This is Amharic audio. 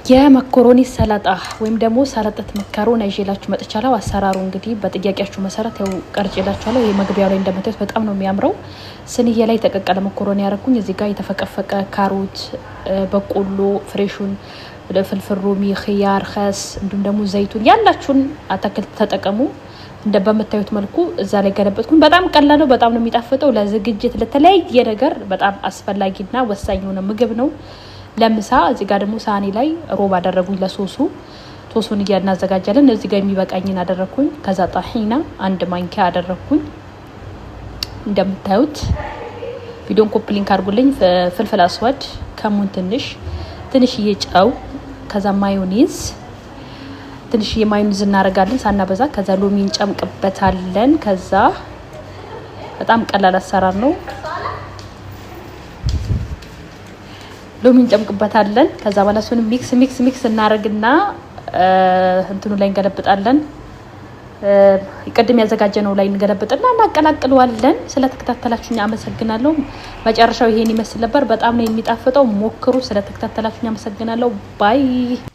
የመኮሮኒ ሰላጣ ወይም ደግሞ ሰላጣት መከሮና ይዤላችሁ መጥቻለሁ። አሰራሩ እንግዲህ በጥያቄያችሁ መሰረት ያው ቀርጬላችኋለሁ። ይሄ መግቢያው ላይ እንደምታዩት በጣም ነው የሚያምረው። ስንዬ ላይ የተቀቀለ መኮሮኒ ያረኩኝ። እዚህ ጋር የተፈቀፈቀ ካሮት፣ በቆሎ fresh ኡን፣ فلفل رومي፣ خيار፣ خس እንዲሁም ደግሞ ዘይቱን ያላችሁን አትክልት ተጠቀሙ። እንደ በምታዩት መልኩ እዛ ላይ ገለበጥኩኝ። በጣም ቀላል ነው። በጣም ነው የሚጣፍጠው። ለዝግጅት ለተለያየ ነገር በጣም አስፈላጊና ወሳኝ የሆነ ምግብ ነው ለምሳ። እዚህ ጋር ደግሞ ሳህኔ ላይ ሮብ አደረጉኝ ለሶሱ። ሶሱን እናዘጋጃለን። እዚህ ጋር የሚበቃኝን አደረግኩኝ። ከዛ طحينة አንድ ማንኪያ አደረግኩኝ። እንደምታዩት ቪዲዮን copy link አድርጉልኝ። فلفل أسود፣ ከሙን፣ ትንሽ ትንሽዬ ጨው፣ ከዛ ማዮኔዝ፣ ትንሽዬ ማዮኔዝ እናደርጋለን ሳናበዛ። ከዛ ሎሚ እንጨምቅበታለን። ከዛ በጣም ቀላል አሰራር ነው። ሎሚ እንጨምቅበታለን። ከዛ በኋላ እሱን mix mix mix እናደርግና እንትኑ ላይ እንገለብጣለን። ቅድም ያዘጋጀነው ላይ እንገለብጥና እናቀላቅለዋለን። ስለተከታተላችሁኝ አመሰግናለሁ። መጨረሻው ይሄን ይመስል ነበር። በጣም ነው የሚጣፍጠው፣ ሞክሩ። ስለተከታተላችሁኝ አመሰግናለሁ። Bye።